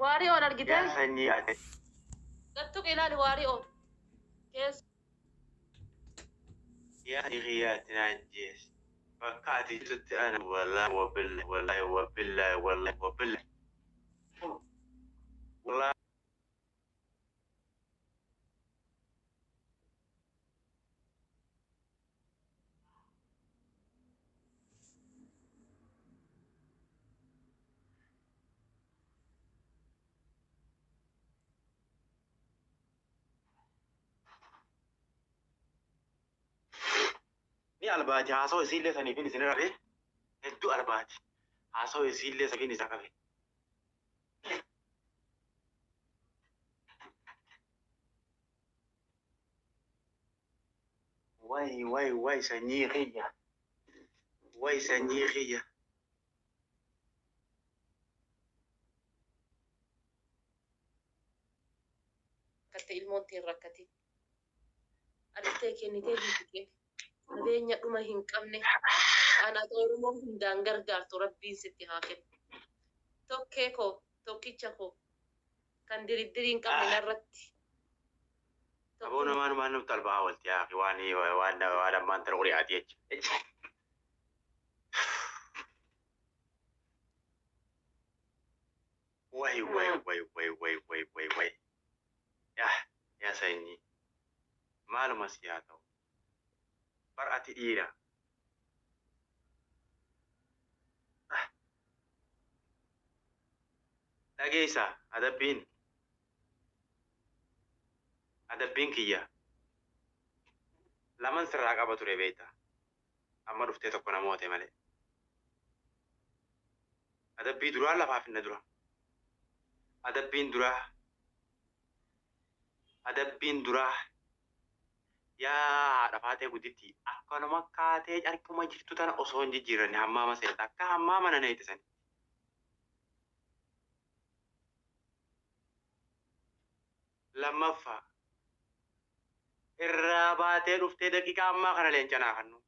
Waarii oon argitee? Yaa sanyii ati. Gattuq ilaali waarii oon. Keessa. Yaa sanyii kiyya ati na ajjeesi. Bakka ati jirtutti ana wallaahi wabillahi wallaahi wabillahi wallaahi wabillahi. Wallaahi. Ni albaati haasoo isiillee saniifin isin irra qabe hedduu albaati haasoo isiillee saniifin isa qabe. Way way way sanyii kiyya way sanyii kiyya. Rakkatte ilmoon tee hin rakkatin. Argitee kennitee hiikitee qabeenya dhuma hin qabne kan ati Oromoo hundaan gargaartu rabbiin sitti haa kennu. Tokkee koo tokkicha koo kan diriddirii hin qabne narratti. Aboo Tokkuma. namaan waan namtu albaa walti yaa akhi waan waan waan ammaan tana quri'aati jecha. Way way way way way way way way yaa yaa sanyii maaluma si haa ta'u bar ati dhiira. Ah. Dhageessa adabbiin adabbiin kiyya laman sirraa qaba ture beekta amma dhuftee tokko namoote malee. Adabbii duraa lafaaf hinna dura. Adabbiin duraa adabbiin duraa yaa haadha faatee gudditti akkanuma kaatee carquma jirtu tana osoo hin jijjiirranne hammaama seenta akka hammaama nana itti sani. Lammaffaa irraa baatee dhuftee daqiiqaa ammaa kana leenca naa kannu.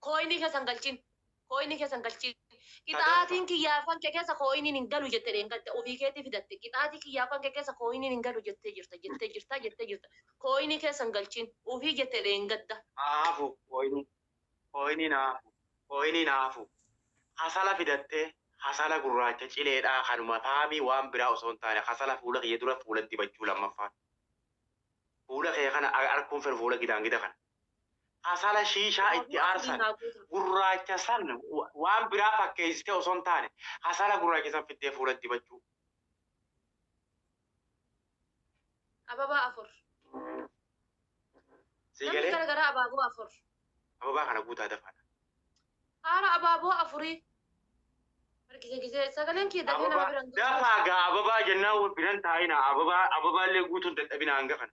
Kooyinii keessa hin galchin. Kooyinii keessa hin galchin. Sadaffaa. Qixaatiin kiyyaa kan kee keessa kooyiniin hin galu jette dheengadda ofii keetii fidatte. Qixaatii kiyyaa kan kee keessa kooyiniin hin galu jettee jirta jettee jirta jettee jirta. Kooyinii keessa hin galchin. Ofii jette dheengadda. Haa hafu kooyiniin kooyiniin haa hafu kooyiniin haa hafu. Kasala fidattee kasala gurraacha cileedhaa kanuma faamii waan biraa osoo hin taane kasala fuula kiyya dura fuula dibachuu lammaffaan. Fuula kee kana arkuun fedhu fuula gidaangida kana. Kasala shiishaa itti Abaaboo afurii aarsan naa guuta. gurraacha san waan biraa fakkeessitee osoo hin taane kasala gurraacha san fiddee fuula dibachuu. Ababaa 4. Sii Namni galee? gara garaa abaaboo 4. Ababaa kana guutaa dafaadha. Haara abaaboo afurii. Harkise gisee sagaleen kiyya dafee nama Ababaa bira hin gahu. dafaa gaa ababaa jennaan wal biran taa'ina ababaa ababaallee guutuun dadhabina hanga kana.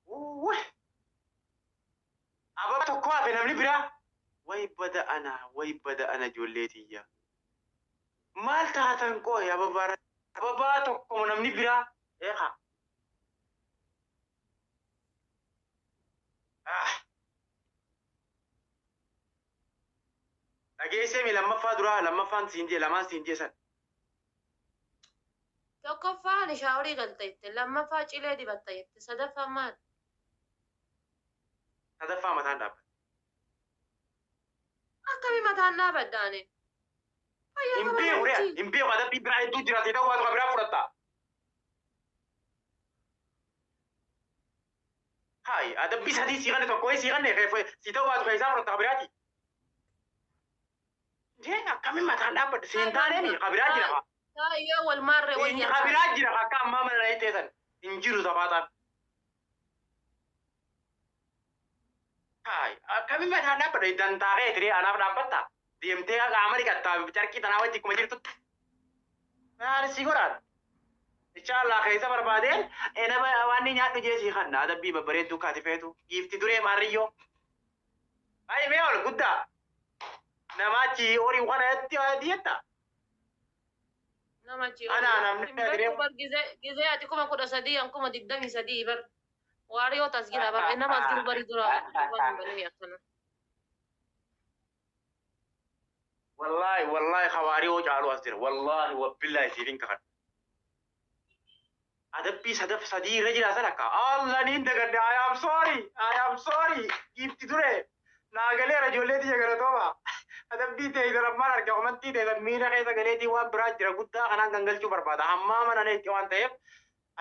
Wuuwwi. Ababaa tokko hafe namni biraa. Way bada ana way bada ana ijoollee tiyya. Maal taatan qooyi ababaa irratti. Ababaa tokko namni biraa. Eekaa. Ah. Dhageessee mi lammaffaa duraa lammaffaan siin jee lamaan siin jee san. Tokkoffaan shaaworii galta jette, lammaffaa cilee dibatta jette, sadaffaan maal? Sadaffaa mataan dhaabbata. Akkami mataan dhaabadha ani? Fayyaa Hin qaba beeku ree namichi. hin beeku adabbii biraa hedduu jira si ta'uu baatu kan biraa fudhatta. Hayi adabbii sadii sii kanne tokko sii kanne si ta'uu baatu kan isaa fudhatta kan biraati. Jee akkamiin mataan dhaabbadha si hin taaneemi kan biraa jira kaa. Taa'i yoo wal maarree wayya Kan taa'i. biraa jira akka ammaa mana na teessan hin jiru safaaxaan. Hayi akkamiin mataan dhaabbadha dantaa kee tiree anaaf dhaabbatta deemtee qaama dhiqattaa carqii tanaa wajji akkuma jirtutti. Maal si godhaan? Inshallah keessa barbaadeen enaba waan ni nyaadhu jee sii kanna adabbii babbareedduu kaati feetu giifti duree maarriyyoo. Ayi mee ol guddaa namaachi horii kana itti diyetta. Nama achi Anaa ol namni hin beektu adiree bar gizee gizee ati 13,000 an 23,000 bar waariyoota as jira bar nama as jiru bari dura waan hin banini akkana. Wallaahi wallaahi hawaariyoo caalu as jira. Wallaahi wabbillaahi siif hin kakadhu. Adabbii sadaf sadii irra jira san akka. Allah niin dagadde. I am sorry. I am sorry. Giifti ture. Naa galeera ijoollee tiyya galatooma. Adabbii ta'e darammaan arge komantii ta'e miira keessa galeetii waan biraa jira guddaa kanaan gangalchuu barbaada. Hammaa mana itti waan ta'eef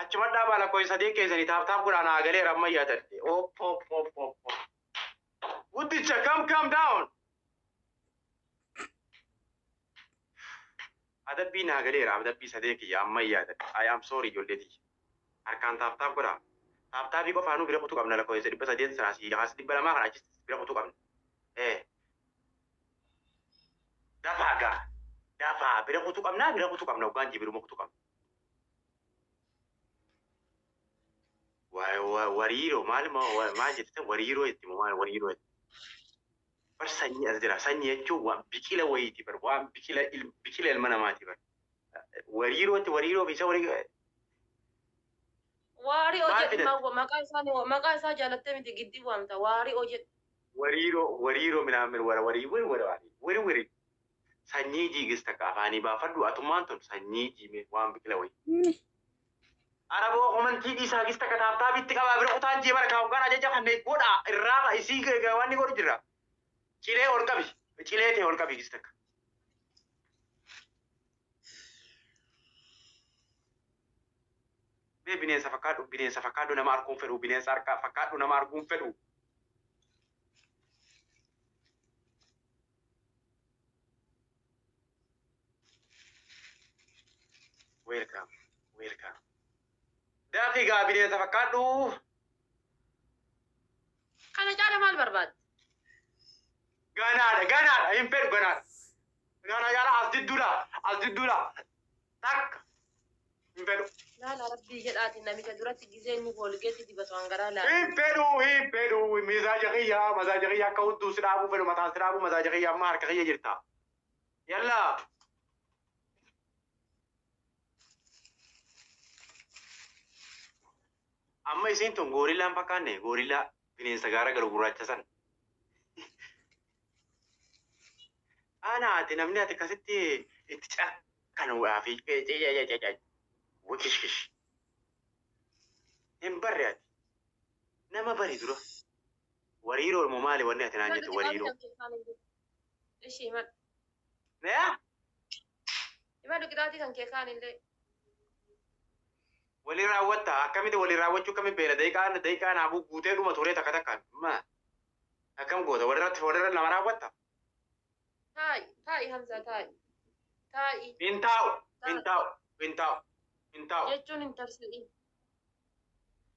achuma dhaabaa lakkoofsa sadii keessanii tap tap godhaa naa galeera amma yaadadhe. Op op op op op. Guddicha, come calm down. Adabbii naa galeera, adabbii sadee kiyya amma yaadadhe. I am sorry, ijoollee tiyya. Harkaan tap tap godhaa. Tap tapii qofaanuu bira kutuu qabna, lakkoofsa 800 sanaa si as 200 kana achis bira kutuu qabna. Dafaa gaa. Dafaa bira kutuu qabnaa, bira kutuu qabna, hoggaan jibiruma kutuu qabna. Wariiroo maal maal jette, wariiroo jetti moo maal wariiroo jetti? Bar sanyii as jira. Sanyii jechuun waan biqila wayiiti bar, waan biqila biqila ilma namaati bar. Wariirootti wariiroo fi isa warii Waarii Maal jedhi. fidatte? Maqaa isaa maqaa isaa jaalattee miti giddii waamta, waarii jedhi. Wariiroo wariiroo minaamin wara warii wari wari wari wari wari sanyii jiigis takka afaanii baafadhu, atummaan tun sanyii jiime waan biqila wayii. Araboo komantii dhiisaa, gis takka tap tapiitti qabaa, bira kutaan jee bara kaa'u ajaja kanneen godhaa irraa isii waan ni godhu jira. Cilee ol qabi, cilee ta'e ol qabi gis takka. Mee bineensa fakkaadhu, bineensa fakkaadhu, nama arguun fedhu, bineensa harkaa fakkaadhu, nama arguun fedhu. Welcome, welcome. Daafi gaa, bineensa fakkaadhu. Kana caala maal barbaadde? Ganaadha, ganaadha, hin fedhu ganaadha. Gana jaala as didduudha, as didduudha. Takka hin fedhu. Laala, rabbii jedhaati, namicha duratti gizee inni Colgate dibatu hangaraa laala. Hin fedhu, hin fedhu. Mizaaja kiyya, mazaaja kiyya akka hudduu si dhaabuu fedhu, mataan si dhaabuu mazaaja kiyya amma harka kiyya jirta. Yallaa. Amma isiin tun gorillaan fakkaanne, gorilla bineensa gaara galu gurraacha san. Ana ati namni ati akkasitti itti cakkanuudhaa fi wikishkish. Hin barre ati. Nama bari dura. Wariiroo immoo maali wanni ati naan jettu wariiroo? Ishii himadhu. Mee? Himadhu qixaatii kan kee kaan illee. Walii raawwatta, akkamitti walii raawwachuu akkamitti beela daqiiqaan daqiiqaan haabuu guutee dhuma turee takka takkaan ma akkam goota, walirratti walirra nama raawwatta. Taa'i, taa'i Hamza, taa'i. Taa'i. Hin taa'u, hin taa'u, hin taa'u, hin taa'u. Jechuun hin tarsi'in.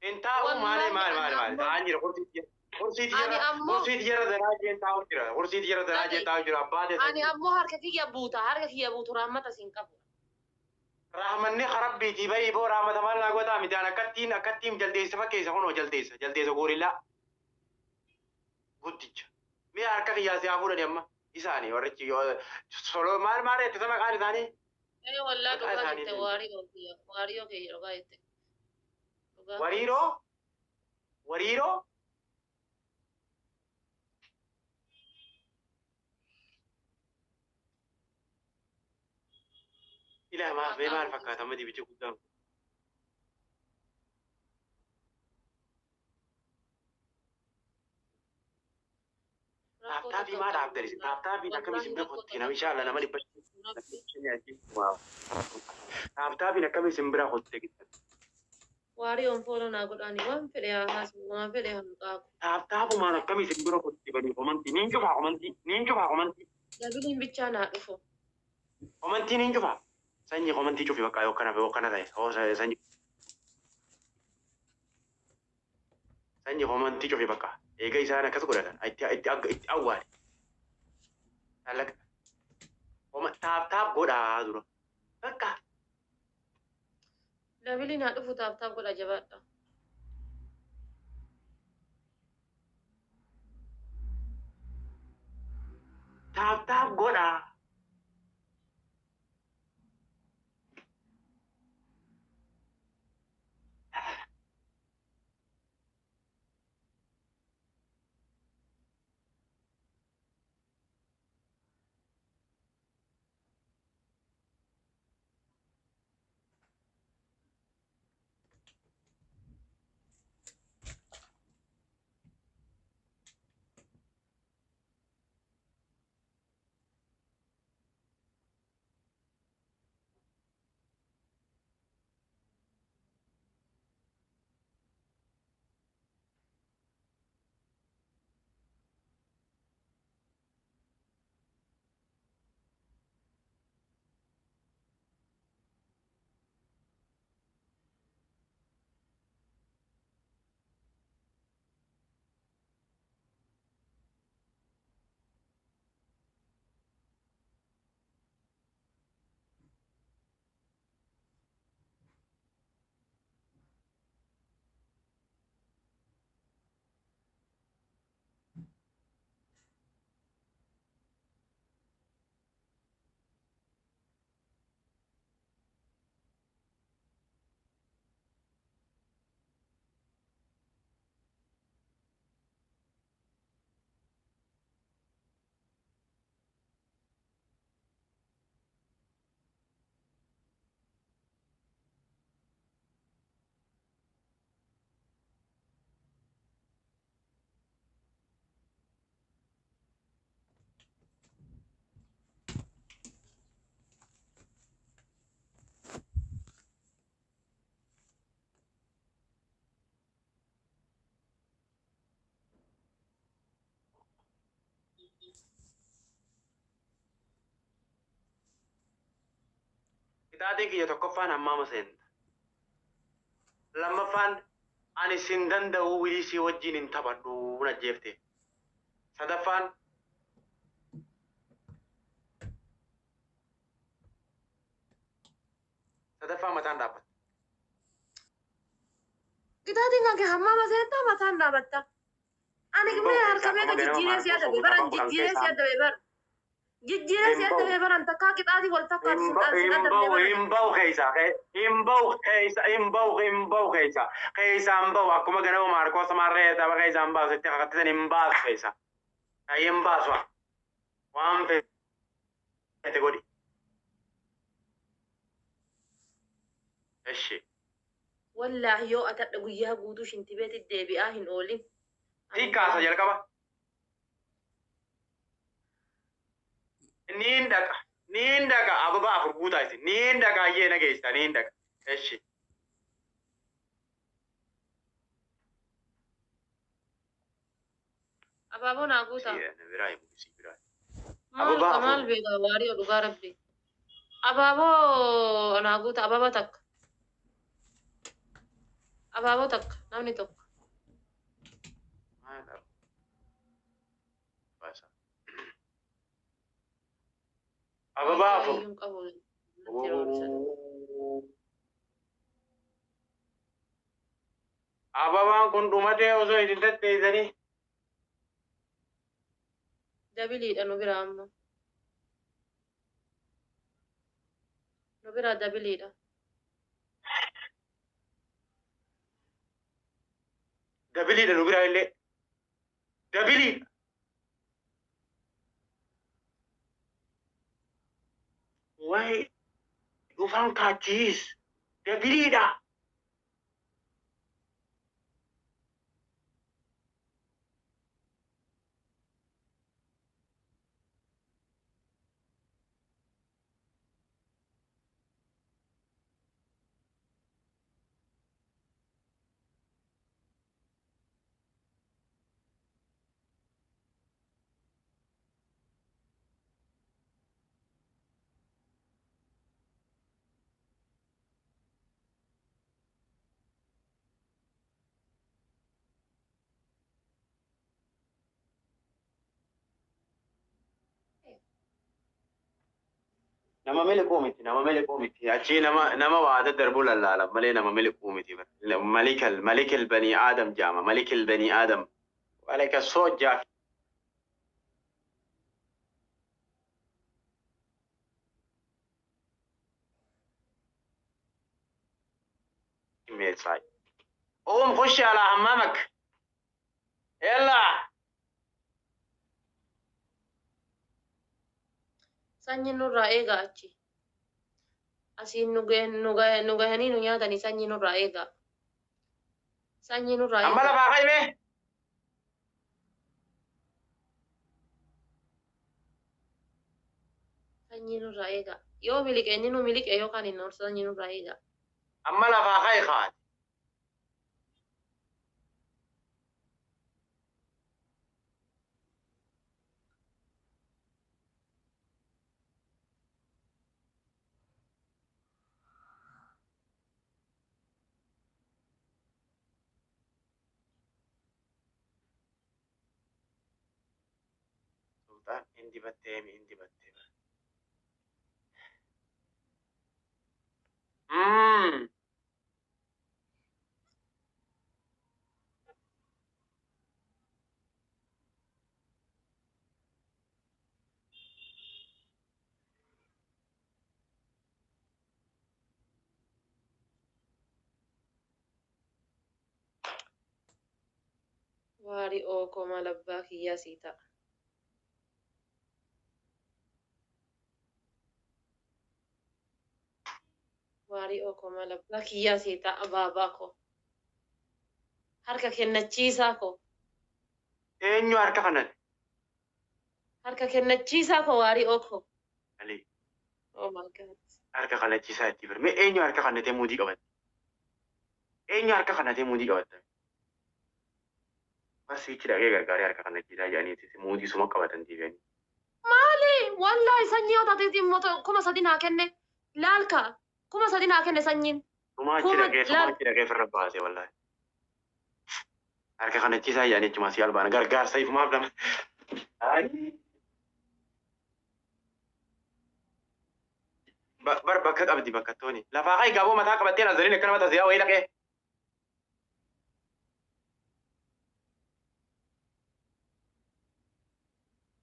Hin taa'u, maali maali maali maali taa'aan jira, kursiitti Ani jira ammoo kursiitti jira danaa jeen taa'u jira, kursiitti jira danaa jeen taa'u jira abbaa Ani ta'e. ammoo harka kiyya buuta, harka kiyya buutu, rahmata siin qabu. Rahmanni karabbiitii bahii boo, rahmata maal naa gootaa miti, an akkattiin akkattiin jaldeessa fakkeessa, kunoo jaldeessa jaldeessa gorilla guddicha. Mi'a harka kiyyaa si haa fuudhani amma isaanii warrichi solo maal maal itti maqaan isaanii. Ee wallaa Maqaa dhugaa isaanii jette, waarii kiyya waarii kiyya dhugaa jette. Dhugaa. Wariiroo wariiroo ilaa maaf mee maal fakkaata amma dibichi guddaan. Tap tapii maa dhaabdani, tap tapiin akkam isin bira kotti, nama insha Allah nama 500. Tap tapiin akkam isin bira kotte? Waarii on follow naa godhaani, waan fedhe haa haasu, waan fedhe haa qaaqu. Tap tapumaan akkam isin bira kotti banii, komantii niin cufaa, komantii niin cufaa, komantii. Dabiliin bichaa naa dhufu. Komantii niin cufaa. Sanyii komantii cufi bakka yoo kana yoo kana ta'e hoo sanyii. Sanyii komantii cufi bakka eega isaan akkas godhatan itti itti itti awwaali. Talaqa. Tap tap godhaa dura. Bakka. Dabiliin haa dhufu, tap tap godha, jabaadha. Tap tap godhaa. Qixaatiin kiyya tokkoffaan hammaama seenta. Lammaffaan ani sin danda'u wilii si wajjin hin taphadhu na jeefte. Sadaffaan mataan dhaabbata. Qixaatiin kan kee hammaama seentaa mataan dhaabatta. Ani mee harka meeqa jijjiiree si adabe baran jijjiiree si adabe bara. Jijjiiree si adabe baran takkaa qixaatii wal fakkaatu sin adabne baran. Hin bahu keessa hin bahu keessa hin bahu hin bahu keessa keessa hin bahu akkuma ganama Maarkoos marree tapha keessa hin baasu itti kakattisan hin baasu keessa. Hin baasu waan feete godhi. Eshi. Wallaahi yoo atadha guyyaa guutuu shintibeetti deebi'aa hin oolin. Hiikkaasa jalqaba. Niin dhaqa. Niin dhaqa. Ababa afur guutaa isin. Niin dhaqa ayyee na geessa. Niin dhaqa. Eshi. Abaaboo naa guutaa. Biraa himu si biraa. Maal Ababaa maal afur. beekaa waarii dhugaa rabbi. Abaaboo naa guutaa ababa takka. Abaaboo takka namni tokko. Ababaa afur. Iyyuu hin qabu. Natti roobisa. Ababaan kun dhumatee osoo isin tatteessanii. Dabiliidha nu biraa amma. Nu biraa dabiliidha. Dabiliidha nu biraa illee. Dabiliidha. Wayi dhufan kaachiis. Dabiliidha. Nama miliquu miti, nama miliquu miti. Achii nama nama waa daddarbuu lallaalan malee nama miliquu miti. Malikal malikal banii aadam jaama malikal banii aadam. Walaka soojjaa. قوم خش على حمامك يلا. Sanyiin nurraa eegaa achi. Asiin nu gahanii nu nyaatanii sanyii nurraa eegaa. Sanyii nurraa Amma eegaa. lafaa qaime. Sanyii nurraa eegaa. Yoo miliqe inni nu miliqe yookaan hin oolchu sanyii nurraa eegaa. Amma lafaa qayi kaate. Sultaan indi battee mi indi battee. Waarii ookoo maal abbaa kiyyaa sii ta'a. Waarii ookoo maal abbaa kiyyaa sii ta'a baabaa koo. Harka kennachiisaa koo. Eenyu harka kanatti? Harka kennachiisaa koo waarii ookoo. Ali Oh my God. harka kannachiisaa itti bira. Mee eenyu harka kannatee muudii qabatte? Eenyu harka kannatee muudii qabatte? Barsiichi dhaqee gargaaree harka kannachiisaa jedhanii muudii suma qabatan deebi'anii. Maali? Wallaahi sanyii yoo taateeti immoo 3,000 naa kenne. Laalka. 3000 naa kenne sanyiin. Sumaa achi Kuma dhaqee sumaa laal achi dhaqee firra baase wallahi. Harka kana chiisaa yaa'anii achumaa si albaana gargaarsa ifumaaf nama. Bar bakka qabdi bakka tooni. Lafaa kai gaaboo mataa qabattee nazariin akka nama tasiyaa wayii dhaqee.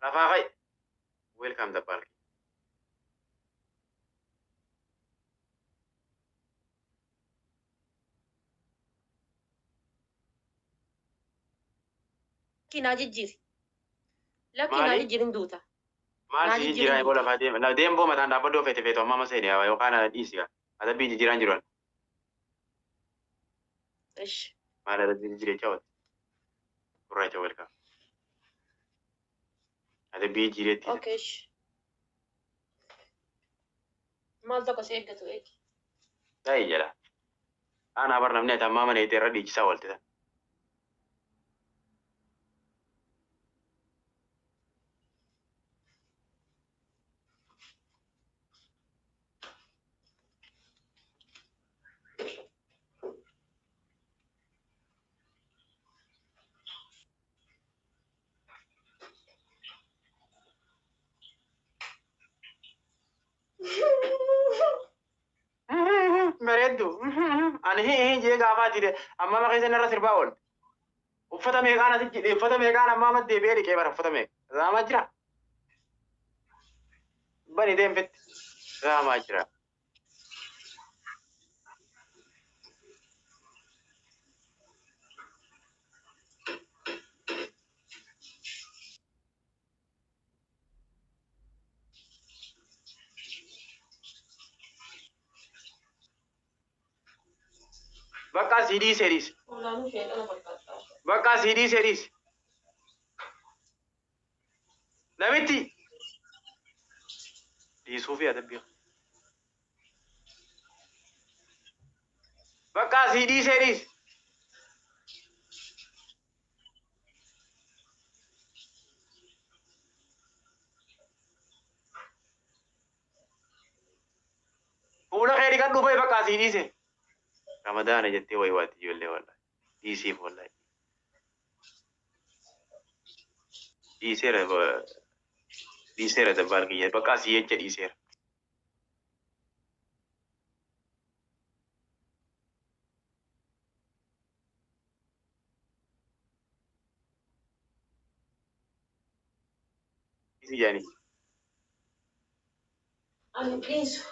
Lafaa kai. Welcome the park. Lakkii naa jijjiiri. Lakkii naa Maali? jijjiiri hin duuta. Maal Naa si jijjiiri jijjiiraa hin boo duuta. lafaa deema. La deem boo mataan dhaabbadhoo feete feetu amma amma seeni yookaan dhiisi gaa. Adabbii jijjiiraan jiru. Ish. Maal adabbii jijjiiree chaawwati. Gurraacha welcome. Adabbii jijjiireetti. Okay. Ish. Maal tokko si eeggatu eegi. Taa'ii jedha. Aanaa bar namni ati ammaa mana eetee irra dhiichisaa oolte tan. Bareeddu. Ani hii jee gaafaa jire amma ma keessa narra sirbaa oolte. Uffata meeqaan asitti jedhe uffata meeqaan ammaa amma deebi'ee dhiqee bara uffata meeqa. Zaamaa jira. Bani deemfetti. Zaamaa jira. Bakka sidii seeriis. Olaanuu sheexana fakkaata. Bakka sidii seeriis. Namitti. Dhiisuu fi adabbii. Bakka sidii seeriis. Fuula kee dhiqadhu bahe bakka asii dhiise. Ramadaana jettee wayi waati ijoollee wallahi. Dhiisiif wallahi. Dhiiseera dhiiseera dabbaal kiyya bakka asii jecha dhiiseera. Dhiisi jaanii. Ani dhiisu.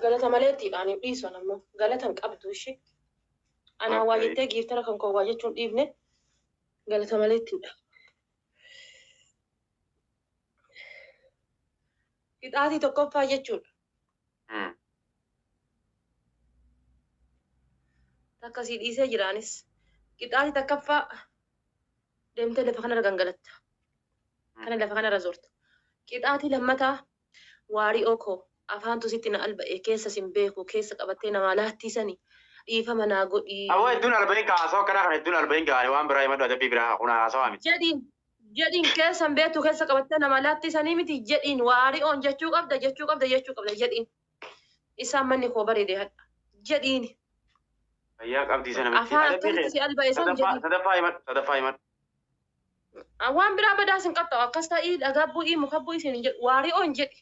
Galata maleettiidha ani dhiisu an ammoo galata hin qabdu ishee. Anaa waa Okay. jettee giiftara kan koo waa jechuun dhiifne galata maleettiidha. Hidhaatii tokkoffaa jechuudha. Takka sii dhiisee jiraanis. Qixaatii takkaffaa deemtee lafa kanarra gangalatta. Kana lafa kanarra zorta. Qixaatii lammataa waarii okoo afaantu sitti na alba'e keessa sin beeku keessa qabattee namaa laattiisani dhiifama naa godhii. Aboo hedduun alba'in ka haasawaa akkanaa kana hedduun alba'in gaanii waan biraa himadhu adabbii biraa kun haasawaa miti. Jedhiin jedhiin keessan beektu keessa qabattee namaa laattiisanii miti jedhiin waarii oon jechuu qabda jechuu qabda jechuu qabda jedhiin. Isaan manni koo bareede hadha jedhiin. Fayyaa qabdii sana miti. Afaan Adabbii akkasitti kee si alba'e san sadaffaa jedhiin. sadaffaa himadhu sadaffaa himadhu. Waan biraa badaas hin qabxa'u akkas ta'ii dhagaa bu'ii muka bu'ii siin hin jedhu waarii oon jedhi.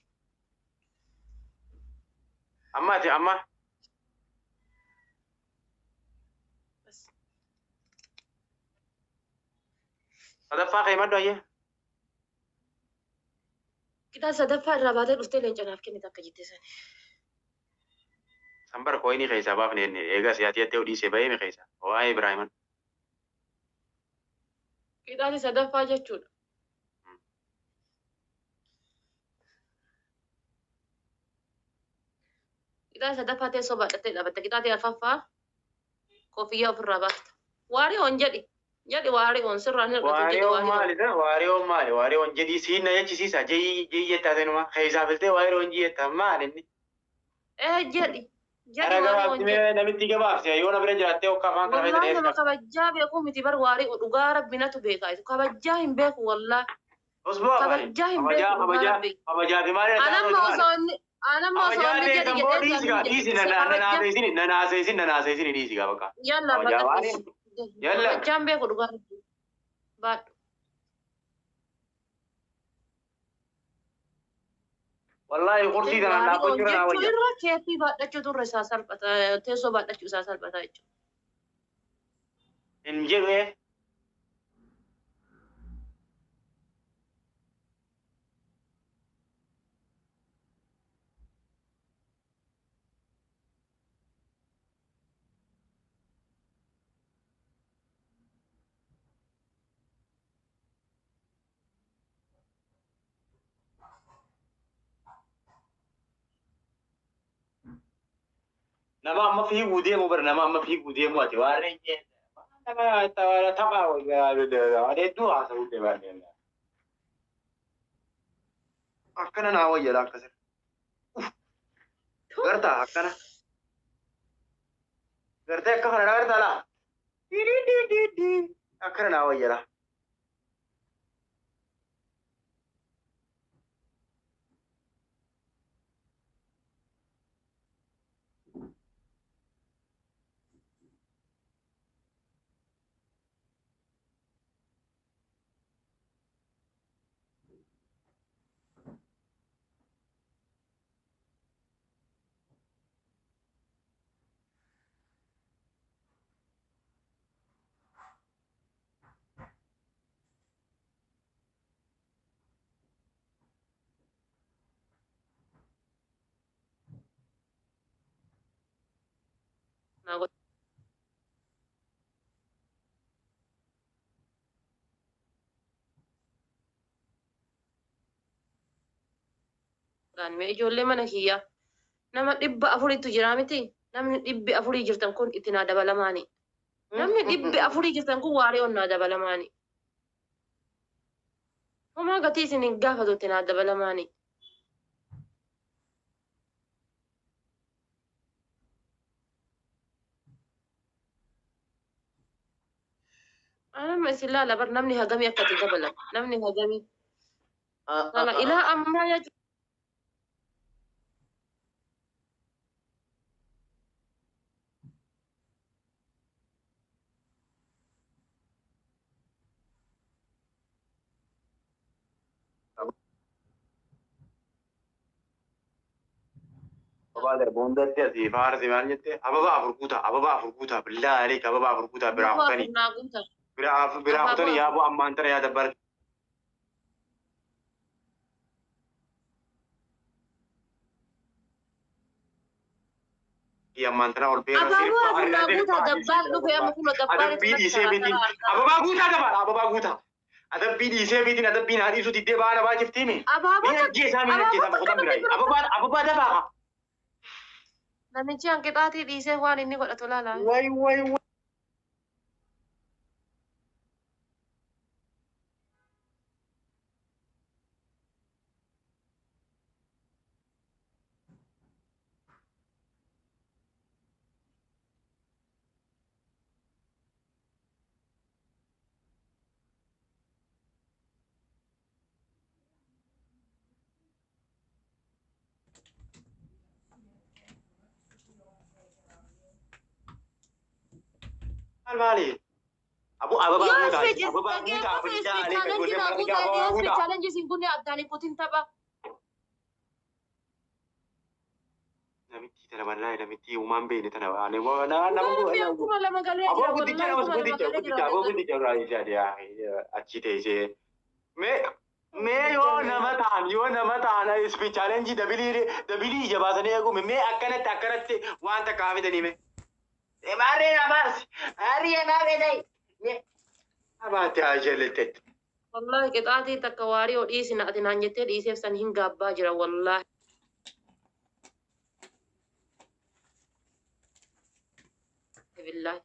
Amma ati amma sadaffaa kee himadhu ayyee. Qixaa sadaffaa irraa baatee dhuftee leenca naaf kennite akka jette sani. Sanbar kooyinii keessaa baafne inni eegas yaati jettee dhiisee bahee mi keessaa. Waa'ee biraa himadhu. Qixaati sadaffaa jechuudha. Qixaa sadaffaa teessoo baadhattee dhaabatta. Qixaatii arfaffaa koffiyyaa ofirraa baafta. Waarii oon jedhi. Jedhi waari'oon sirraan hir'atu jedhi Waariyoon waari'oon. maali ta? Waariyoon maali? Waariyoon jedhii siin na jechisiisa. Jeyyi jeyyi jettaa seenuma. Keessaa filtee waariyoon jiyetta maali inni? Ee jedhi. Jedhi Ara waari'oon gabaabsi jedhi. mee namitti gabaabsi yoo na bira jiraattee hokka afaan kana Wallaahi fayyadamee nama kabajjaa beeku miti bar waari'u dhugaa rabbi natu beekaa. Kabajjaa hin beeku wallaahi. Osboo afaani. Kabajjaa hin Kabajaa beeku dhugaa kabajaa rabbi. kabajaa fi maali Anamma osoo inni anamma osoo Kabajaa inni ta'e jedhi kan boo jedhee dhiisi gaa dhiisi jedhi kabajjaa nanaaseesini dhiisi gaa bakka. yalla Kabajaa bakka waani. Yalla. kabajjaan beeku dhugaa rabbi. Baadhu. Wallaahi qursii tanaan Waari'oon dhaabbachuu irra naa jechuu wayya. irra keeppii baadhachuu turre isaa salphata teessoo baadhachuu isaa salphata jechuudha. Hin jedhu ee. Nama amma fiiguu deemu bara nama amma fiiguu deemu ati waan hin nama tapha hedduu haasa'uu deemaa. Akkana naa wayya akkasirra. Gartaa akkana. Gartee akka kana gartaa laa. Akkana naa wayya laa. Naa godhaan mee ijoollee mana kiyyaa nama 400tu jira miti namni 400 jirtan kun itti naa dabalamaani. Namni 400 jirtan kun waari'oon naa dabalamaani. Homaa gatii isin hin gaafatu itti naa dabalamaani. Anamma isin laala bar namni hagamii akka itti dabalan namni hagamii. Kana ilaa ammaa jechuudha. Ababaa darboondatti asii faarsi maal jette ababaa afur guutaa ababaa afur guutaa billaa aleek ababaa afur guutaa biraa Ababaa kutanii afur naa guuta. biraa kutanii Ababaa yaaboo ammaan tana yaa dabbar ammaan tana ol beera Abaaboo sirba afur naa guutaa dabbaan dhufe amma kunoo dabbaan adabbii itti dhiisee karaa bitiin karaa argaa. ababaa guutaa dabaadha ababaa guutaa adabbii dhiisee bitiin adabbiin haa dhiisuu diddee baana baachiftiimi Abaaboo miin ajjeesaa miin abaaboo ajjeesaa takka boqotan namni biraa bira ababaa ababaa dafaa Namichi hanqixaatii dhiisee waan inni godhatu laala. way way way maal maali abu ababaa Yoo guutaa ispeech ababaa guutaa dhaggeeffatu billaa ispeech aleek chaalenjii ijoollee naa mana guutaa ababaa ispeech guutaa chaalenjii siin kunne addaan hin kutin tapha. Namitti tana wallahi namitti uumaan beene tana waan nama Dhugaa rabbi 2000 galee aboo jira guddicha wallaahi namas 2000 guddicha galee jira guddicha aboo wallaahi. guddicha irraa isaa achi teessee mee mee yoo nama ta'an yoo nama ta'an ispi chaalenjii dabilii dabilii ija baasanii eegume mee akkanatti akkanatti waan takka haa fidanii mee. Maarree abaarsi maarree maarree ta'e abaatti haa jallattetti. Wallaahi qixaatii takka waarii oo dhiisina ati naan jettee dhiiseef san hin gaabbaa jira wallaahi. Billaahi.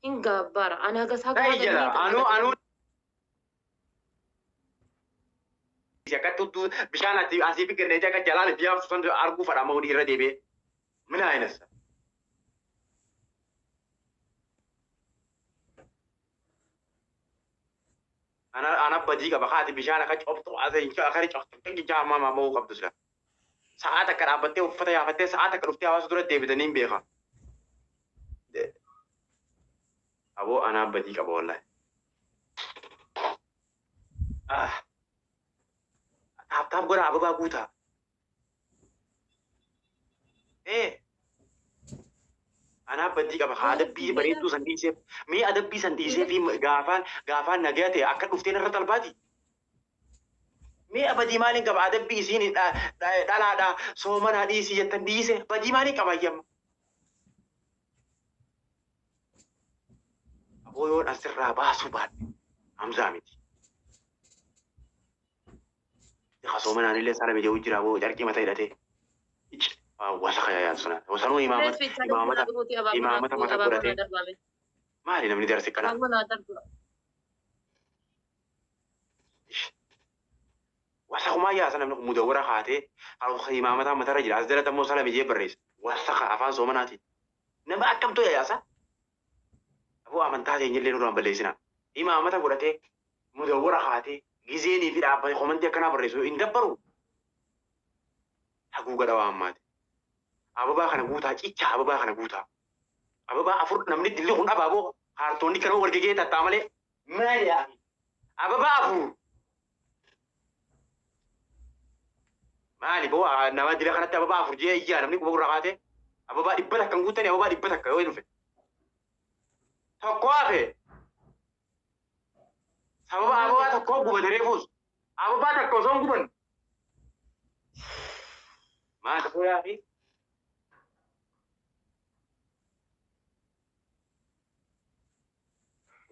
Hin gaabbaara. Ani hagas haga Ta'ii haga jala ni anuu anuu akka tuttuu bishaan ati asii fi gannee akka jalaan itti yaabsu san arguu fadha amma irra deebi'ee. Mina ayinasa. Ana ana badii qaba haati bishaan akka cobxu asii akka cobxu jaa amma amma bahuu qabdu sila. Sa'aat akka dhaabbattee uffata yaafattee sa'aat akka dhuftee hawaasa dura deebitanii hin beeka. Aboo anaa badii qaba wallahi. Ah. Taap taap godha ababaa guutaa. Ee. Anaa badii qaba haa adabbii bareedduu san dhiisee mee adabbii san dhiisee fi gaafaan gaafaan nagaa ta'e akka dhufteen irra talbaati. Mee badii maaliin qaba adabbii isiin dhalaadha soomanaa dhiisii jettan dhiise badii maaliin qaba ayyamma. Aboo yoon asirraa baasuu baadhe Hamzaa miti. Soomanaan illee sana mija'uu jira aboo carqii mata hidhatee. Wasa yaayaan suna. Wasanuu imaamata imaamata imaamata mata godhatee. Maali namni darsi kana? Wasa kumaa yaasa namni kun mudawwara kaatee imaamata matarra jira. As jalatti ammoo sana mijee barreessa. Wasa afaan soomanaati. Nama akkamtu yaasa? Aboo amantaa keenya illee nurraan balleessina. Imaamata godhatee mudawwara kaatee gizeenii fi dhaabbate komantii akkanaa barreessu hin dabbaru. Haguuga dhawaa ammaati. Ababaa kana guutaa cicha ababaa kana guutaa. Ababaa afur namni dilli kun abaaboo kaartoonni kanuma wal gegee tattaa malee maali yaa ababaa afur. Maali boo nama dila kanatti ababaa afur jee iyyaa namni quba gurra kaatee ababaa 100 kan guutanii ababaa 100 yoo dhufe. Tokko hafe. Sababa ababaa tokko gubate reefuus. Ababaa takka osoo hin guban. Maal ta'uu yaafi?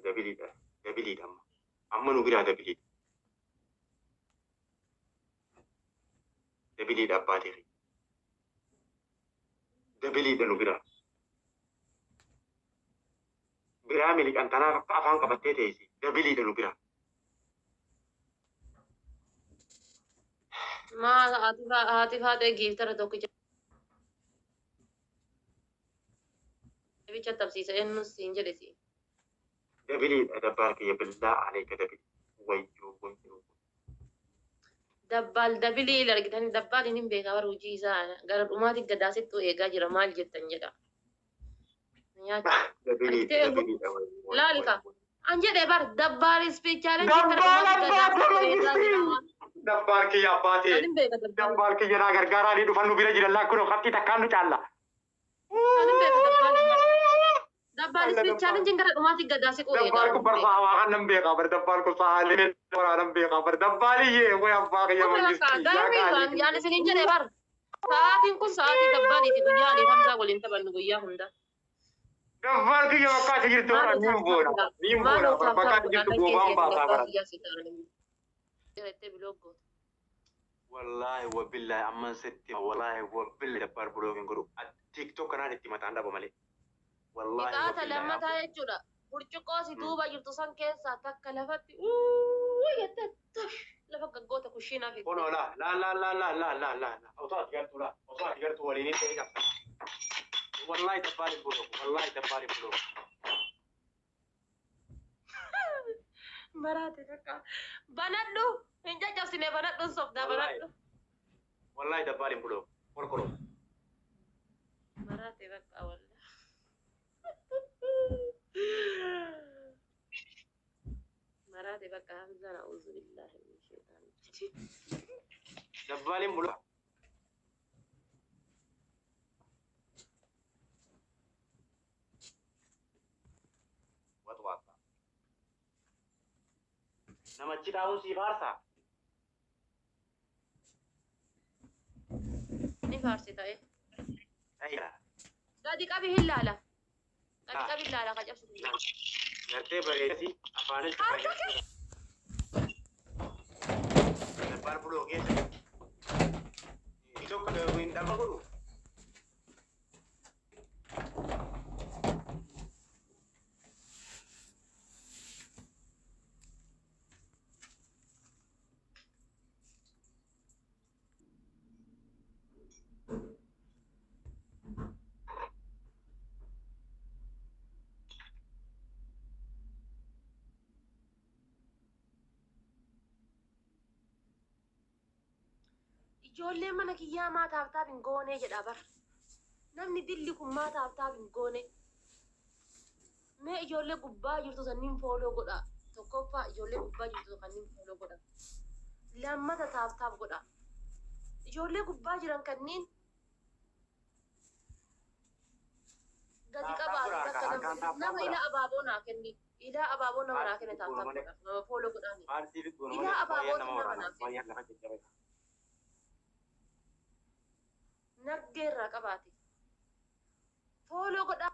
Dabiliidha. Dabiliidha amma. Amma nu biraa dabiliidha. Dabiliidha abbaa ta'e. Dabiliidha nu biraa. Biraa miliqan tanaaf akka afaan qabattee teessi. Dabiliidha nu biraa. Maal haati faatee giiftara tokkicha bicha tabsiisa eenyus siin jedhe si. Dabiliidha dabbaal kiyya billaa aleeka dabili. Wayyoo wayyoo. Dabbaal dabilii argitanii dabbaaliin hin beekaa bara hojii isaa gara dhumaatti gadaasittuu eegaa jira maal jettan jedha. Dabiliidha dabiliidha. Laalika an jedhe bar dabbaal ispiichaaleen Dabbaal abbaa Dabbaal kiyya abbaa ta'e. Dabbaal kiyya naa gargaaraa ni dhufan nu bira jiran laakkunoo qabxii takkaan nu caalla. Dabbaal ispiichaaleen gara dhumaatti gadaasi qoo eegaa. Dabbaal kun barfaa waa kan nan beekaa bar dabbaal kun sahaalee waraa nan beekaa bar dabbaaliyyee way abbaa kiyya mangistii. Garuu yaan isiniin jedhe bar sa'aatiin kun sa'aatii dabbaaliiti guyyaa ani Hamzaa waliin taphannu guyyaa hunda. Dabbaal kiyya bakka ati jirtu bara niin boona. Niin boona bakka ati jirtu goobaan baasaa bara. Wallaahi wabillahi amman sitti wallaahi wabillahi dabbaal bulookin godhu TikTok kanaan itti mataan dhaba malee. Wallaahi Qixaata lammataa jechuudha. Burcuqqoo si duuba jirtu san keessaa takka lafatti jettee lafa gaggoota kushiinaa fi. Kunoo laa laa laa laa laa laa laa laa osoo ati gartuu laa osoo ati gartuu waliin ta'e qabsa. Wallaahi dabbaal bulooku wallaahi dabbaal bulooku. Maraate takka banadhu hin caccabsine banadhu sobdaa banadhu. Wallaahi dabbaal hin bulooku qorqoroo. Maraate bakka wallaahi. Maraate bakka Hamzaan a'uuzu billaahi min shaytaani rajiim. Dabbaal hin bulooku. Waxwaata. Namachi taa'uun sii faarsaa? Ni faarsi ta'e. Gadi qabi hin laala. Gadi qabi hin laala ka cabsitu. Gartee bareedasi afaanis Dabbaal buloo keessa. Tokko hin dhaba godhu. Ijoollee mana kiyyaa maa tap tap hin goonee jedha bar. Namni dilli kun maa tap tap hin goone? Mee ijoollee gubbaa jirtu sanniin follow godha. Tokkoffaa, ijoollee gubbaa jirtu kanneen follow godha. Lammata, tap tap godha. Ijoollee gubbaa jiran kanneen gadi Tap tap godha qabaate harka takka harkaan nama tap tap nama godha. Ilaa abaaboo naa kenni. Ilaa abaaboo nama naa kenne Paartii tap tap goonu malee. godha. Nama follow godhaani. Paartii goonu Ilaa malee kubbaayyaa abaabootu nama nama waraana. naa kenni. Kubbaayyaa lafa jajjabe. Naggee irraa qabaate. Follow godhaa.